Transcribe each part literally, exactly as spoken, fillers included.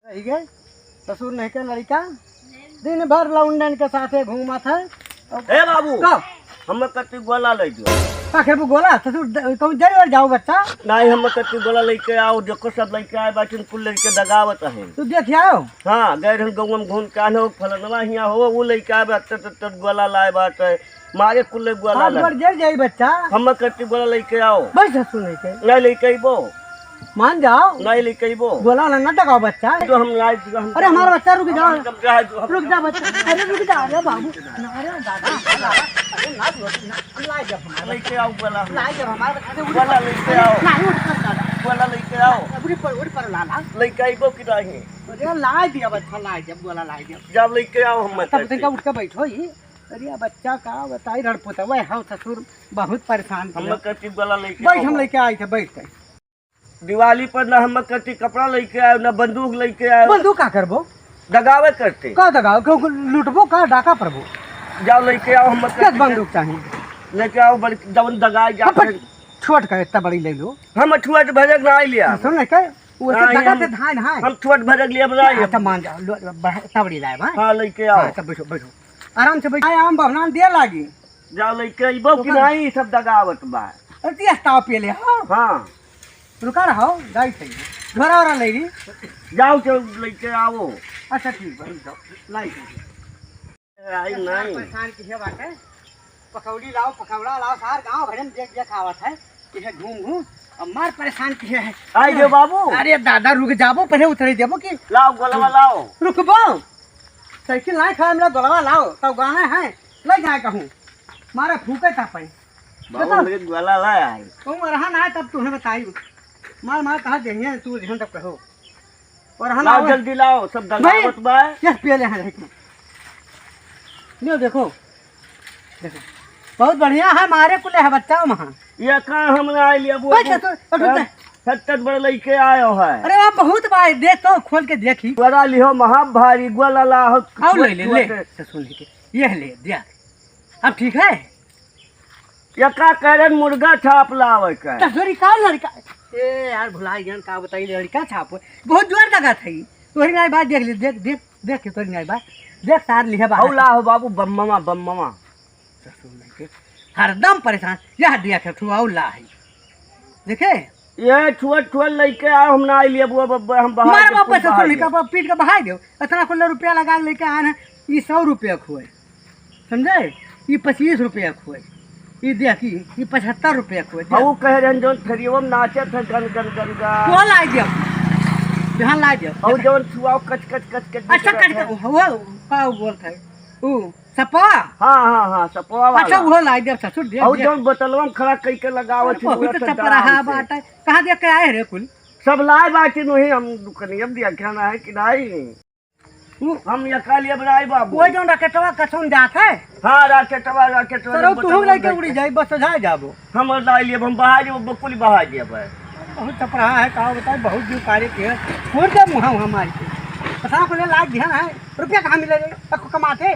रहि गए, ससुर नहीं के लड़िका, दिन भर लौंडन के साथे घूमत है। ए बाबू, का? हमें कति गोला लइ दियो। का खेबू गोला? ससुर द-, कहूँ जरी और जाओ बच्चा। नहीं, हमें कति गोला लइके आओ, देखो सब लइके आए, बाकिन कुल लइके दगावत है। तू देख आओ। हाँ, गए रहन गौवा में घूम के आने हो, फलनवा हियाँ हो, वो लइके आए, अत्तर तत्तर गोला लाए बाटे। मारे कुल ले गोला हाथ ला। गोड़ जर जाई बच्चा। हम कति गोला लइके आओ। बस ससुर नहीं के। नहीं लइके अइबो। मान जाओ। नहीं लइके अइबो। गोला ला ना दगाओ बच्चा। जो हम लाए, जो हम अरे हमारा बच्चा रुक जाओ। हम जब जाए, जो हम रुक जा बच्चा। अरे रुक जा, अरे बाबू। ना, अरे दादा, अरे ना, अरे ना, ना, हम लाए जब हमारा लइके आओ गोला। लाए जब हमारा बच्चा, उठ गोला पर, लइके अरे आओ। ना, उठ पर दादा। गोला लइके आओ। उठ पर, उठ पर लाला। लइके अइबो कि नहीं? अरे लाए दिया बच्चा, लाए जब गोला लाए जब। जब लइके आओ हम तब तक उठ के बैठो ही। अरे बच्चा का बताई, रणपुतवा है ससुर, बहुत परेशान हम किया। कति गोला लइके बैठ, हम आओ। लइके आई थे, बैठ के। दिवाली पर ना हम कति कपड़ा लइके आए, ना बंदूक लइके आए। बंदूक का करबो? दगावे करते। का दगावे? क्यों लुटबो का? डाका परबो? जाओ लइके आओ, हम कति बंदूक चाहिए? लइके आओ, बड़ जवन दगाए हम जाते। छोट का इतना बड़ी ले लो। हम छोट भरक ना लिया। सुन ले के, वो से नहीं, दगा हम, से धान है। हम छोट भरक लिया बनाई। अच्छा मान जाओ, लो, बड़ा, इतना बड़ी लाए बा। हाँ, लइके आओ। हाँ, तब बैठो, बैठो। आराम से बैठ। आए आम बहनान दे लागी। जाओ लइके अइबो कि ओकर नहीं, सब दगावत बा। अरे तिया ताव पिए ले, हाँ। हाँ। रुका रहो, जाई सही। घोड़ा ओरा ले ली। जाओ के लइके आओ। अच्छा ठीक बा, जाओ। लाई दीजिए। आई सार नहीं। परेशान किहे बाटे। पकौड़ी लाओ, पकौड़ा लाओ, सार गाँव भरे में देख देख आवत है। इहे घूम घूम, अब मार परेशान किहे है। आई जो बाबू। अरे दादा रुक जाबो, पहले उतरे देबो कि लाओ गोलवा लाओ। रुकबो। साइकिल नहीं खाए, मेरा गोलवा लाओ, तब गाना है, ले जाए कहूँ। मारे फूके था पाई। बाबू, बता। मेरे ग्वाला लाया है। तुम रहा ना है, तब तुम्हें बताई। मार, मार, कहाँ देंगे, तू ध्यान तक कहो। और हम लाओ, आओ। जल्दी लाओ, सब भाई, दगावत बा। यस, पिए ले हैं, देखो। लियो, देखो। देखो। बहुत बढ़िया है, मारे कुले है बच्चा वहाँ। ये का हम ना आए लिया, वो भाई, वो तो, तो, तो, सब, सब तक बड़ लइके आयो है। अरे, वहाँ बहुत बा, देख तो, खोल के देखी। बड़ा लिहो, महा भारी, ग्वाला ला हो, आओ, ले, ले, ले। छोटे। तो सुन के, ये ले, दिया। अब ठीक है? एका करन मुर्गा छाप लावे के। तसोरी का लड़का? ए यार, भुलाई गन का बताई, लड़का छाप। बहुत जोर दगा थई। तोहरी नाई बात देख ले, देख, देख, देख के तोहरी नाई बात। देख तार लिहे बात। हौला हो बाबू, बम्मवा, बम्मवा। ससुर नहीं के। हरदम परेशान। यह दिया के तू हौला है। देखे? ये छोट छोट लइके आओ, हम ना आइलिए, अब, अब, अब हम बाहर मार के बाप कुल पैसा बाहर सुन के। का पीट के बहाई दो। इतना कुल रुपया लगा के लेके आन है, ई सौ रुपया खुए। समझे? ई पच्चीस रुपया खोए, ई देखी, ई पचहत्तर रुपया खोए। हाँ, वो कह रहे हैं, जौन थरियवा में नाचत है, गन, गन, गन, गन। वो लाई दिया, ध्यान लाई दिया। और जौन छुआओ, कच, कच, कच, कच, अच्छा, कच, कच। वो, वो, का वो बोलत है? वो, सपवा? हाँ, हाँ, हाँ, सपवा वाला। अच्छा, वो लाई दिया, ससुर, दिया, और दिया। जौन बोतलवा में खड़ा कई के लगावत अरे, थी, बहुत पूरा अच्छा चपराहा बात है। कहाँ देख के आए रे कुल? सब लाए बाटी नहीं, हम दुकानिया में दिया, क्या ना है कि नहीं? उ हम यका लिए बनाई बाबू। वो जौन रकेटवा कसम जात है। हाँ, रकेटवा, रकेटवा सर, जौन तू बटन लेके बटन उड़ी जाई, बस सोझा जाबो। हम लाई लिए, हम बहा जाबो, बकुल बहा जाबो। बहुत चपराहा है, का बताई, बहुत जीव कारे के। छोड़ दे मुहा, मुहा मार के। पता को ले लाग ध्यान है, रुपया कहाँ मिले रे? तक कमाते।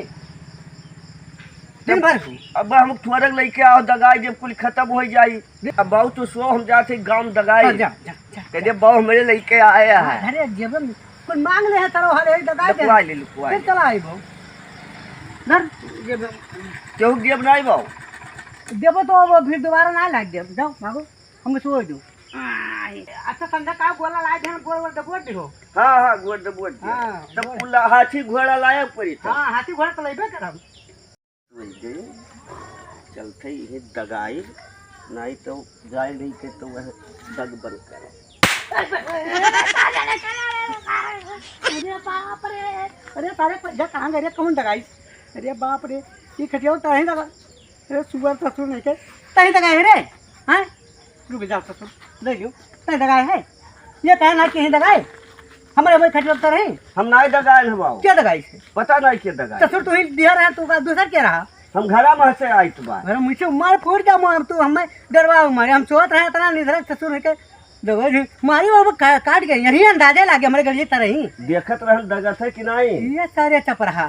दिन भर। अब हम थोड़क लेके आओ, दगाई जब कुल खत्म हो जाई। अब बाबू तू सो, हम जाते गाँव में दगाई। हाँ, जा, जा, जा, कह दे, जा। बाबू हमरे लेके आया है। अरे जेब में कुल मांग ले है तारो हर एक दगाई दे। लुकवा ले, लुकवा फिर ले। चला आई बाबू। धर, जेब में। केहू जेब नहीं बाबू। देबो तो अब फिर दोबारा ना लाग देब। जाओ, भागो। हम सो दो। अच्छा, संध्या का गोला लाए थे, गोल गोल दबोच दिहो। हाँ, हाँ, गोल दबोच दिहो। हाँ, तब गोल। कुल हाथी घोड़ा लाए पड़ी था। हाँ, हाथी घोड़ा तो लेबे करब। वही दे, चलते ही दगाई, नहीं तो गाय नहीं के तो वह दग बन करे। अरे बाप रे, अरे सारे पैसा कहाँ गए रे, कौन दगाई? अरे बाप रे, ये खटिया तो नहीं दगा। अरे सुअर ससुर नहीं के, तहीं दगाई रे, हैं? रुक जा ससुर, ले लियो, तहीं दगाई है। ये कहे ना कि यहीं दगाई, हमारे भाई खटिया तो रही। हम नहीं दगाए हैं बाबू। क्या दगाई से? पता नहीं क्या दगाए। ससुर तू ही दिया रहा, तू का दूसर क्या रहा? हम घरा में से आइत बा। अरे मुझसे मार फोड़ जा मार, तू हमें डरवा मारे, हम सोत रहे इतना निधरक ससुर है के दगाई मारी बाबू का-, काट गए, यही अंदाजे लागे हमारे गलिए तरह ही। देखत रहन दगत है कि नहीं? ये सारे चपराहा।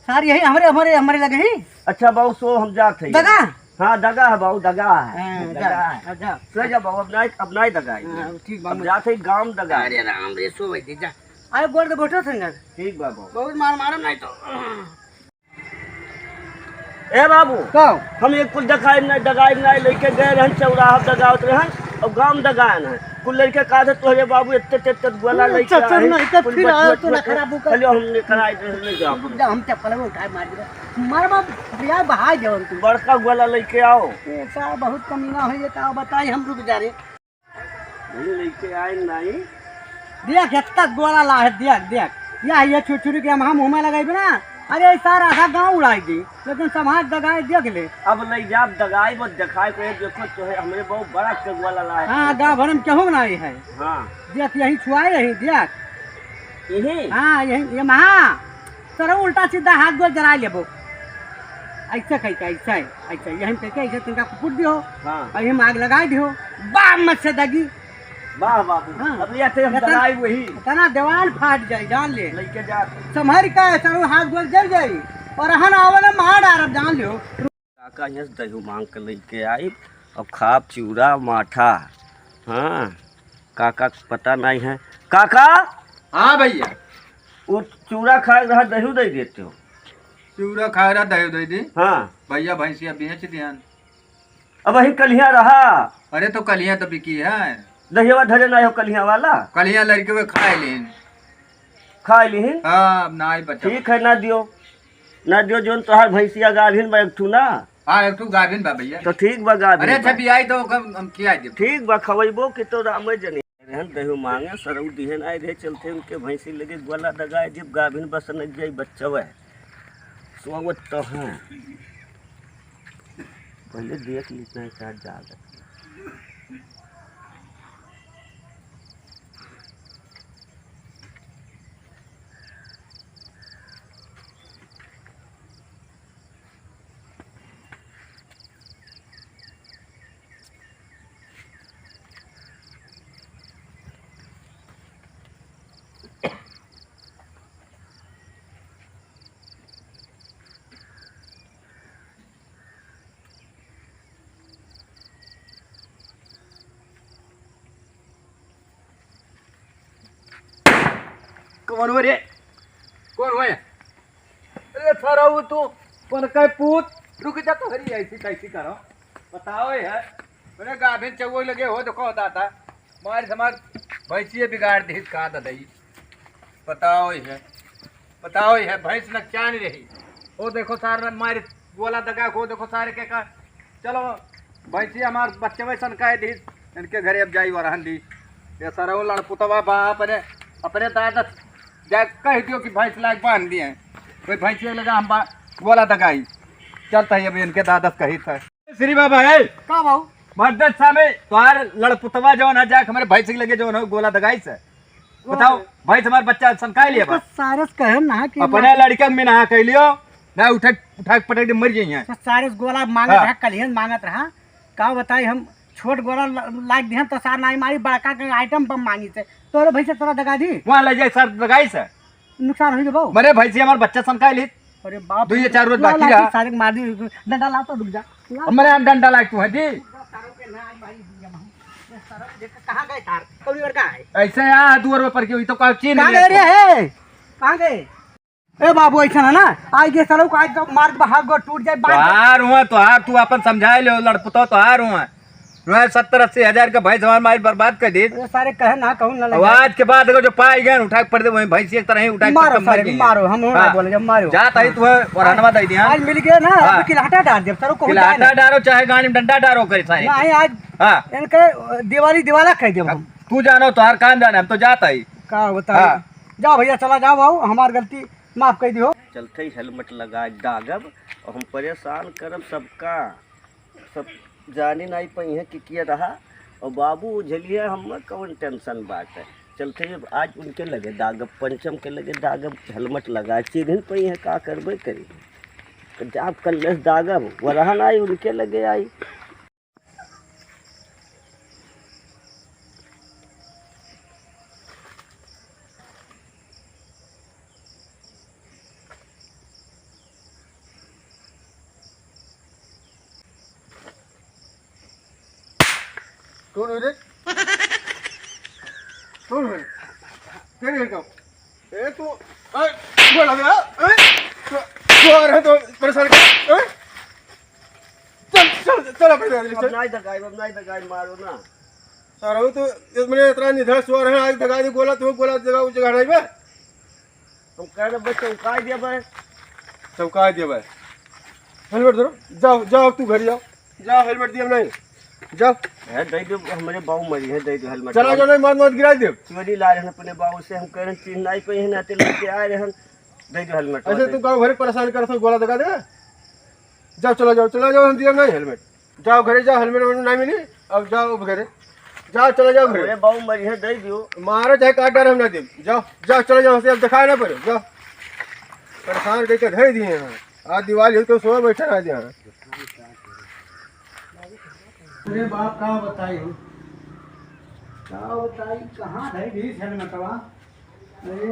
सार यही हमरे, हमरे, हमरे लगे ही। अच्छा बाबू, सो हम जात है। दगा? हाँ, दगा है बाबू, दगा है। हाँ, दगा जा, है। हाँ, जा। सो जा बाबू, अब नहीं, अब नहीं दगा है। हाँ, ठीक बा। अब जात है गाँव दगा। अरे राम रे, सो भाई, जा। आए गोड़ दे बैठो संगत। ठीक बा बाबू। बहुत मार मारम नहीं तो। ए बाबू, का? हम एक कुल दगाई नहीं, दगाई नहीं लेके गए रहन चौराहा दगावत रहन और गांव दगायन है। कुल लड़के कहा थे तोहरे बाबू इतने ते ते गोला हम्म, लेके चक्कर आए, नहीं, तो कुल फिर बच आयो बच तो बच नखरा बुका। चलो हमने कराई दे, ले जाओ। जा, हम चप्पल में उठाए मार दिया। मार बाप, भैया बहाय देवन तू। बड़का गोला लेके आओ। ये साहब बहुत कमीना है, ये का बताई हम रुक जा रे। नहीं लेके आए नहीं। देख, इतना गोला ला है, देख, देख। या ये छुरछुरी के हम, हम मुँह में लगाई ना। अरे, ई सारा आधा गाँव उड़ाई दी, लेकिन समाज दगाई देख ले। अब ले जा, दगाई मत दिखाए को, देखो तो है, हमरे बहुत बड़ा के गोला ला है। हाँ, गाँव भर में केहू नहीं है। हाँ। देख, यही छुआए, यही देख। यही? हाँ, यही, ये महा। सरऊ उल्टा सीधा हाथ गोड़ जरा लेबो। ऐसे कह के, ऐसे, ऐसे, यही कह के, ऐसे तिनका कुकुट दियो। हाँ। और यही आग लगा दियो। बाप मत से दगी। वाह बाबू। हाँ। अब ये थे हम इतना, दवाई वही। इतना दीवार फाट जाए, जान ले। लेके जा। संभर के सरऊ हाथ गोड़ जल जाई। और हन आवले मार डारब, जान लियो। काका यहाँ से दही मांग के लेके आई। अब खाब चिउरा माठा। हाँ। काका के पता नहीं है। काका! हाँ भैया। वो चूड़ा खाए रहा, दही दे देते हो। चूड़ा खाए रहा, दही दे दी। हाँ। भैया भैंसिया बेच दिहन। अब वही कलिया रहा। अरे तो कलिया तो बिकी है। दहिया धरे ना हो कलिया वाला। कलिया लड़के हुए खाए लेन। खाए लीन? हाँ, अब ना ही बचा। ठीक है, ना दियो। ना दियो, जोन तोहार भैंसिया गाभिन बा एक ठू ना। हाँ, एक ठू गाभिन बा भैया। तो ठीक बा, गाभिन अरे अच्छा बा। बियाई तो ओकर हम खियाई देब। ठीक बा, खवैबो के तो रामे जनी। रहन दहु मांगे, सरऊ दिहन आए रहे, चलते उनके भैंसी लगे गोला दगाए, जब गाभिन बस न जाई बच्चवे। सोवत तो हैं। पहले देख लेते हैं क्या जागत। कौन हो रे? कौन हो? अरे सारा वो तू कौन का पूत? रुक जा तो हरी ऐसी कैसी करो। बताओ यार। अरे गाभिन चौवई लगे हो, देखो दादा। मार समार भैंसिए बिगाड़ दी का ददई। बताओ ये। बताओ ये भैंस नकचान रही। वो देखो सार मार गोला दगा को देखो सारे के का। चलो भैंसिए हमार बच्चे वैसन कह दी। इनके घरे अब जाई वरहन दी। ये सरऊ लड़पुतवा बा अपने, अपने दादा जा कह दियो कि भैंस लाग बांध दिए। कोई भैंसिए लगा हम बा-, गोला दगाई। चलता है अब इनके दादा कही था। श्री बाबा है। का बाबू? मर्दन सामे तोहार लड़पुतवा जौन है, जाके हमरे भैंस के लगे जौन हो, गोला दगाई से। बताओ, गोला। भैंस हमार बच्चा सन काहे लिए बा? सारस कहे ना कि अपने लड़कन में ना कह लियो, ना उठा, उठा के पटक दे, मर जाइए। तो सारस गोला मांगत हाँ। रहा, कलियन मांगत रहा। का बताई, हम छोट गोला ल-, लाग दिहन तो सार नाई मारी, बड़का के आइटम बम मांगी से। तोरे भैंस तोरा दगा दी? वहाँ ले जाए सर, दगाई से। नुकसान हो गया बाबू। मरे भैंसी हमार बच्चा सन काहे ली? अरे बाप दुई रे, चार रोज ला, बाकी ला, रहा। सारे के मार दी, डंडा ला तो रुक जा। ला। अब मरे हम डंडा लाग तू है जी। कहाँ गए सार? कौन लड़का है? ऐसे यहाँ दुआर पर क्यों? ये तो कोई चीन कहाँ नहीं गए रे है। है? कहाँ गए? ए बाबू, ऐसा है ना, आज ये सरऊ को आज तो मार के बहार गो टूट जाए, बांध दे। तोहार हुआ, तोहार, तू अपन समझाए ले, लड़पुतो तोहार हुआ। मैं सत्तर अस्सी हजार का भैंस हमार माइल बर्बाद कर दी। अरे सारे कहे ना, कहूँ ना अब लगे। आज के बाद अगर जो पाई गए, उठा के पड़ दे, वहीं भैंस एक तरह ही उठा के मारो पटक मर सारे, गई है। मारो, हम लोग हाँ। बोले, जब मारो। जाता ही तुम्हें और हनवा दे दिया। आज मिल गए ना, हाँ। अभी किलाटा डाल दे, सरऊ को किलाटा डारो, चाहे गाड़ी में डंडा डारो, करे सारे। नहीं, आज हाँ। इनके दिवाली, दिवाला कह दे हम। तू जानो, तोहार काम जाने, हम तो जाता ही। का होता है? हाँ। जाओ भैया, चला जाओ, आओ, हमार गलती माफ कर दियो। चलते ही हेलमेट लगा दागब और हम परेशान करब सबका, सब जाने नाई पइहें कि किया रहा। और बाबू उझलिया, हम कौन टेंशन बात है। चलते ही आज उनके लगे दागब, पंचम के लगे दागब, हेलमेट लगा चिन्हिन पइहें, का करबे करी। तो जाब कल लेस दागब, वरहन आई उनके लगे आई। कौन हो रे? कौन हो रे? तेरे का? ए, तू, ए, बोला गया, ए, तो, तो आ रहे तो परेशान कर, ए? चल, चल, चल, अपने दादा, अब चल। नाहीं दगाई, अब नाहीं दगाई, मारो ना। सारा वो तो, इस मने इतना निधर सुअर है, आज दगाई दे गोला, तू गोला जगह, उस जगह नहीं बे। हम कह रहे बस चौंकाई दिया बे। चौंकाई दिया बे। हेलमेट धरो, जाओ, जाओ, तू घर जाओ। जाओ, हेलमेट दिया नहीं। जाओ। है, दे दो, हमरे बाऊ मरी है, दे दो हेलमेट। चला जाओ, नहीं, मार, मार गिरा दे। चोरी ला रहे हैं अपने बाऊ से, हम कह रहे हैं, चीज नहीं पाई है, नाते लेके आ रहे हैं, दे दो हेलमेट। ऐसे तू गाँव भर परेशान करत हो, गोला दगा दे। जाओ, चला जाओ, चला जाओ, हम दिया नहीं हेलमेट। जाओ घरे, जाओ, हेलमेट वेलमेट नहीं मिली, अब जाओ अब घरे। जाओ, चला जाओ घरे। अरे बाऊ मरी है, दे दियो। मारो चाहे काट डालो, हम ना देब। जाओ, जाओ, चला जाओ, हमसे अब दिखाए ना पड़े, जाओ। परेशान करके धर दिए हैं। आज दिवाली हो तो सोए बैठा रह जाए। अरे बाप, का बताई हो? का बताई, कहाँ धई दी हेलमेटवा? अरे,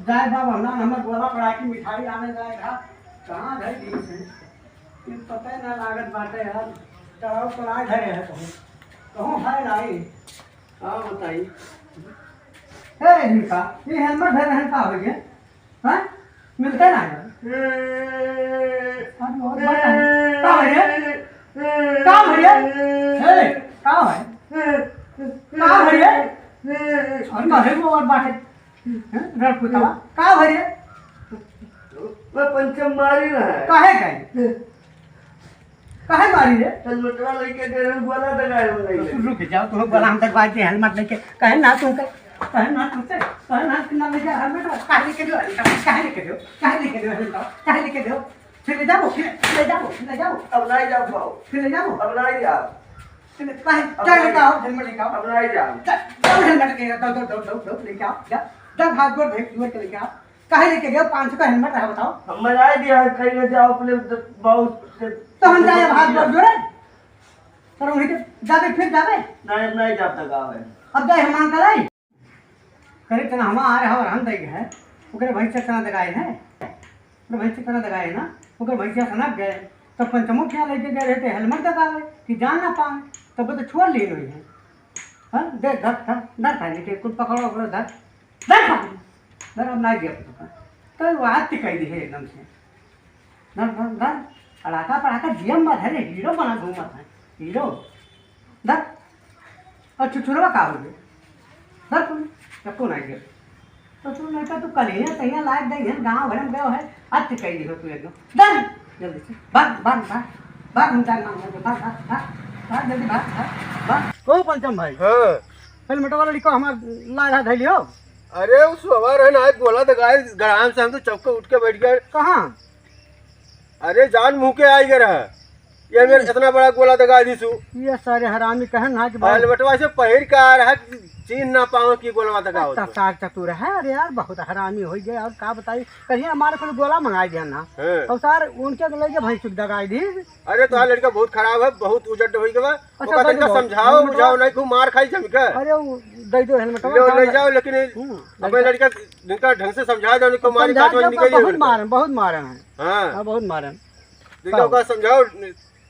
जाए बाप, हमरा, हमरा गोला पड़ा के मिठाई आने जाए था। कहाँ धई दी से? ये पता ही ना लागत बाटे यार। चढ़ाव पर आए धरे है कहूँ। कहूँ है नहीं। का बताई? हे, इनका, ये हेलमेट धरे हैं, का हो गया? हाँ? मिलते ना है। अरे, और बात है। का है ये? का है ये? हे, का है? का है ये? और का है वो और बात है? हैं? रड़ पुतवा। का है ये? वो पंचम मारी ना है। काहे, काहे? काहे मारी रे? हेलमेटवा लेके गए रहे, गोला दगाए हो नहीं। तो रुक जाओ, तुम गोला हम दगवाए थे, हेलमेट लेके। कहे ना तुम के, कहे ना तुम से, कहे ना तुम ना ले जा हेलमेट, काहे लेके दो, काहे लेके दो, काहे लेके दो हेलमेट, काहे लेके दो? फिर ले जाओ, फिर ले जाओ, फिर ले जाओ। अब नहीं जाओ बाबू। फिर ले जाओ। अब नहीं जाओ। फिर काहे, अब क्या नहीं लेके आओ, हेलमेट लेके आओ। अब नहीं जाओ। जा, जाओ हेलमेट के, दो, दो, दो, दो, दो, लेके आओ, जा। जा, हाथ गोड़ भेज, जोड़ के लेके आओ। काहे लेके गयो? पाँच सौ का हेलमेट रहा, बताओ। हम बनाए दिया है, कहीं ना जाओ अपने द-, बाबू से। तो हम जाए अब हाथ गोड़ जोड़े? सर, वहीं के जाबे, फिर जाबे? नहीं, नहीं जाब तक आवे। अब जाए हम मांग कराई। करे तना हम आ रहे हैं और हम दे गए हैं। ओकरे भैंस से तना दगाए हैं। ओकरे भैंस से तना दगाए ना। ओकरे भैंसिया सनक गए। तब पंचमो क्या लेके गए रहते हेलमेट दगावे कि जान ना पावे। तब तो छोड़ लिए हुई है। हाँ, दे, धर, धर, धर, धर, लेके कुछ पकड़ो, पकड़ो, धर। धर, धर, धर, अब ना दिया पकड़। तो वो हाथ टिकाई दी है एकदम से। धर, धर, धर। अड़ाका पड़ाका जियम बा, धरे, हीरो बना घूमत है, हीरो। धर। और छुछुरवा का हो गया? धर तू, चक्कू ना गिर। तो तू नहीं तो तू कल ही तैयार लायक दे है, गाँव भर में गयो है, हाथ टिकाई दी हो तू एकदम। धर, जल्दी से। भाग, भाग, भाग। भाग, हम जान मांग, भाग, भाग, भाग। भाग, जल्दी भाग, भाग, भाग। ओ पंचम भाई। हाँ। हेलमेट वाला लड़का हमार ला रहा धैलियो। अरे, उ सुबह रहे ना, एक गोला दगाए, गड़ाम से हम तो चौके उठ के बैठ गए। कहाँ? अरे, जान मुँह के आई गए रहा। ये मेरे इतना बड़ा गोला दगा दी सु। ये सारे हरामी कहन ना कि भाई हेलमेटवा से पहिर के आ रहा कि चीन ना पाओ कि गोलवा दगा हो तो। सार चतुर है। अरे यार, बहुत हरामी हो गए। और का बताई, कहीं हमारे को गोला मंगाई दिया ना। हाँ। और सार उनके लेके भाई चुप दगाई दी। अरे, तोहार लड़का बहुत खराब है, बहुत उजट होइ गवा। अच्छा, ओका तनिका समझाओ, बुझाओ, नहीं खूब मार खाई जम के। अरे, वो दे दो हेलमेट, ले, ले जाओ, लेकिन हम्म, अपने लड़का तनिका ढंग से समझा दो, नहीं तो मारी समझा खाई दो, निकल बहुत मारन, बहुत मारन है। हाँ। हाँ, बहुत मारन। देखो, ओका समझाओ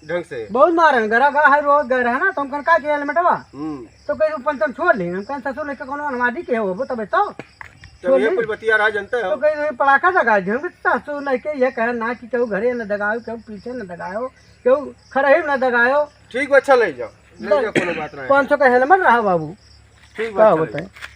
ढंग से। बहुत मारन, गरा गरा है, रोज गए रहे ना, तो हम कन का किया हेलमेटवा? हम्म। तो कहीं वो पंचम छोड़ ली, हम कन ससुर लेके कोनो अनवादी के हो, वो तबे तो। तो छोड़ ये ली। कुल बतिया रहा जानते हो। तो कहीं ये पड़ाका दगा दे, हम कन ससुर लेके ये कहे ना कि केहू घरे न दगाओ, केहू पीछे न दगाओ, केहू खरही न दगाओ। ठीक बा, अच्छा ले जाओ, ले जाओ, कोनो बात नहीं। पाँच सौ का हेलमेट रहा बाबू। ठीक बा, का अच्छा ले होता है? जाओ।